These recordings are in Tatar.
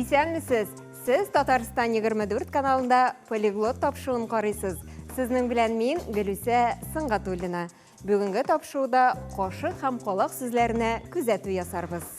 Исәнмесез! Сез Татарстан 24 каналында Полиглот тапшыруын карыйсыз. Сезнең белән мин, Гөлүсә Сөнгатуллина. Бүгенге тапшыруда кашык һәм калак сүзләренә күзәтү ясарбыз.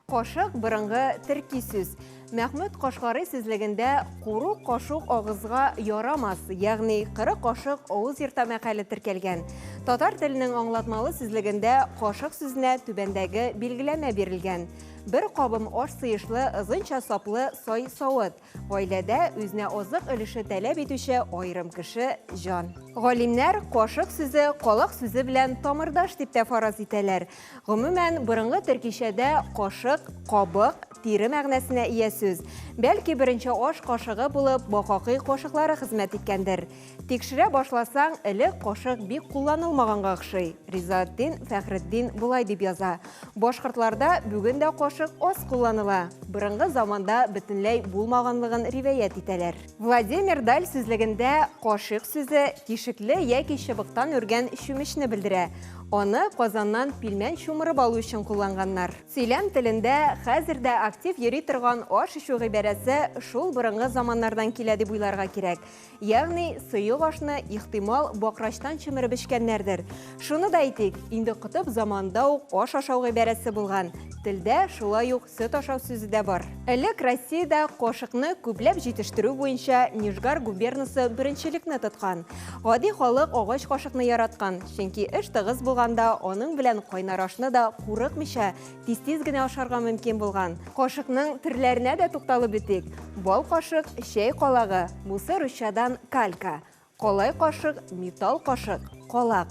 Кашык, борынгы төрки сүз. Мәхмүт Кашгарый сүзлегендә куру кашук агызга ярамас, ягъни кыры кашык авыз ерта мәкале теркәлгән. Татар теленең аңлатмалы сүзлегендә кашык сүзенә түбәндәге билгеләмә бирелгән. Бер кабым аш сыешлы озынча саплы сай савыт. Гаиләдә үзенә азык өлеше таләп итүче аерым кеше, җан. Галимнәр кашык сүзе калак сүзе белән тамырдаш дип тә фараз итәләр. Гомумән, борынгы төркичәдә кашык, кабык, тире мәгънәсенә ия сүз. Бәлки беренче аш кашыгы булып бакакый кашыклары хезмәт иткәндер. Тикшерә башласаң, элек кашык бик кулланылмаганга охшый. Ризаэтдин Фәхретдин болай дип яза, Башкортларда бүген дә кашык аз кулланыла. Борынгы заманда бөтенләй булмаганлыгын риваять итәләр. Владимир Даль сүзлегендә кашык сүзе тишекле яки чыбыктан үргән чүмечне белдерә. Аны казаннан пилмән чумырып алу өчен кулланганнар. Сөйләм телендә хәзер дә актив йөри торган аш эчү гыйбарәсе шул борынгы заманнардан килә дип уйларга кирәк. Ягъни, сыек ашны, ихтимал, бакрачтан чөмереп эчкәннәрдер. Шуны да әйтик, инде котып заманында ук аш ашау гыйбарәсе булган. Телдә шулай ук сөт ашау сүзе дә бар. Элек Россиядә кашыкны күпләп җитештерү буенча Нижгар губернасы беренчелекне тоткан. Гади халык агач кашыкны яраткан, чөнки эш тыгыз булганда аның белән кайнар ашны да курыкмыйча, Тиз-тиз генә ашарга мөмкин булган. Кашыкның төрләренә дә тукталып үтик. Бал кашык, чәй калагы, бусы русчадан калька. Калай кашык, металл кашык, калак.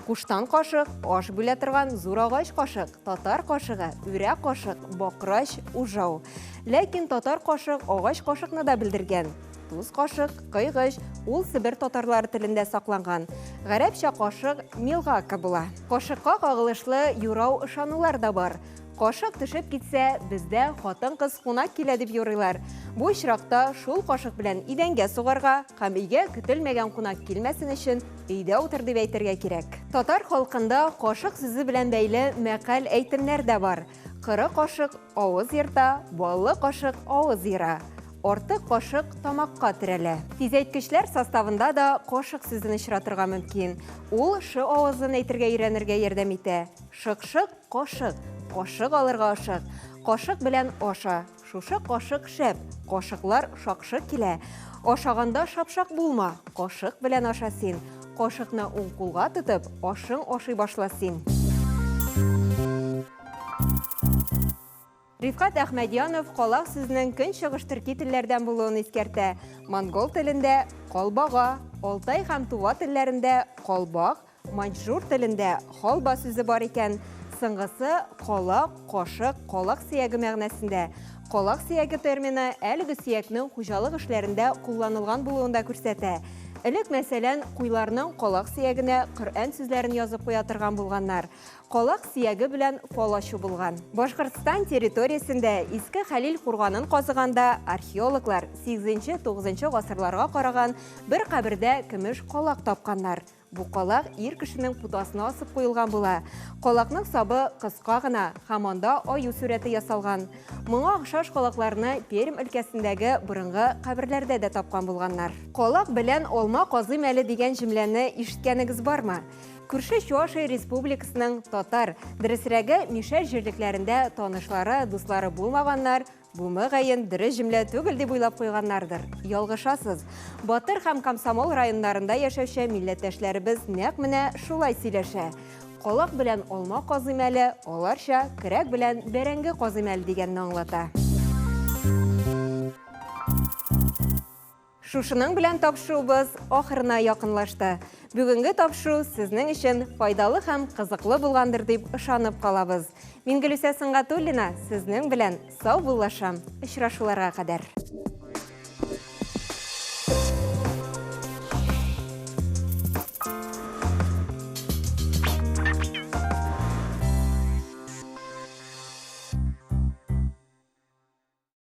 Куштан кашык, аш бүлә торган зур агач кашык, татар кашыгы, үрә кашык, бакрач, ужау. Ләкин татар кашык агач кашыкны да белдергән. Туз кашык, кыйгыч, ул себер татарлары телендә сакланган. Гарәпчә кашык милгака була. Кашыкка кагылышлы юрау-ышанулар да бар. Кашык төшеп китсә, бездә хатын-кыз кунак килә дип юрыйлар. Бу очракта шул кашык белән идәнгә сугарга һәм өйгә көтелмәгән кунак килмәсен өчен өйдә утыр дип әйтергә кирәк. Татар халкында кашык сүзе белән бәйле мәкаль-әйтемнәр дә бар. Коры кашык авыз ерта, баллы кашык авыз ера. Артык кашык тамакка терәлә. Тизәйткечләр составында да кашык сүзен очратырга мөмкин. Ул ш авазын әйтергә өйрәнергә ярдәм итә. Шык-шык, кашык. Кашык алырга ашык. Кашык белән аша. Шушы кашык шәп. Кашыклар шакшы килә. Ашаганда шапшак булма. Кашык белән аша син. Кашыкны уң кулга тотып, ашың ашый башла син. Рифкать Әхмәдьянов калак сүзенең көнчыгыш төрки телләрдән булуын искәртә. Монгол телендә калбага, алтай һәм тува телләрендә калбак, маньчжур телендә халба сүзе бар икән. Соңгысы калак, кашык, калак сөяге мәгънәсендә. Калак сөяге термины әлеге сөякнең хуҗалык эшләрендә кулланылган булуын да күрсәтә. Элек, мәсәлән, куйларның калак сөягенә Коръән сүзләрен язып куя торган булганнар. Калак сөяге белән фал ачу булган. Башкортстан территориясендә Иске Хәлил курганын казыганда археологлар сигезенче-тугызынчы гасырларга караган бер кабердә көмеш калак тапканнар. Бу калак ир кешенең путасына асып куелган була. Калакның сабы кыска гына һәм анда аю сурәте ясалган. Моңа охшаш калакларны Пермь өлкәсендәге борынгы каберләрдә дә тапкан булганнар. Калак белән алма казыйм әле дигән җөмләне ишеткәнегез бармы? Күрше Чуашия Республикасының татар, дөресрәге, мишәр җирлекләрендә танышлары, дуслары булмаганнар, бу мөгаен дөрес җөмлә түгел дип уйлап куйганнардыр. Ялгышасыз. Батыр һәм Комсомол районнарында яшәүче милләттәшләребез нәкъ менә шулай сөйләшә. Калак белән алма казыйм әле, аларча көрәк белән бәрәңге казыйм әле дигәнне аңлата. Шушының белән тапшыруыбыз ахырына якынлашты. Бүгенге тапшыру сезнең өчен файдалы һәм кызыклы булгандыр дип ышанып калабыз. Мин Гөлүсә Сөнгатуллина сезнең белән саубуллашам. Очрашуларга кадәр.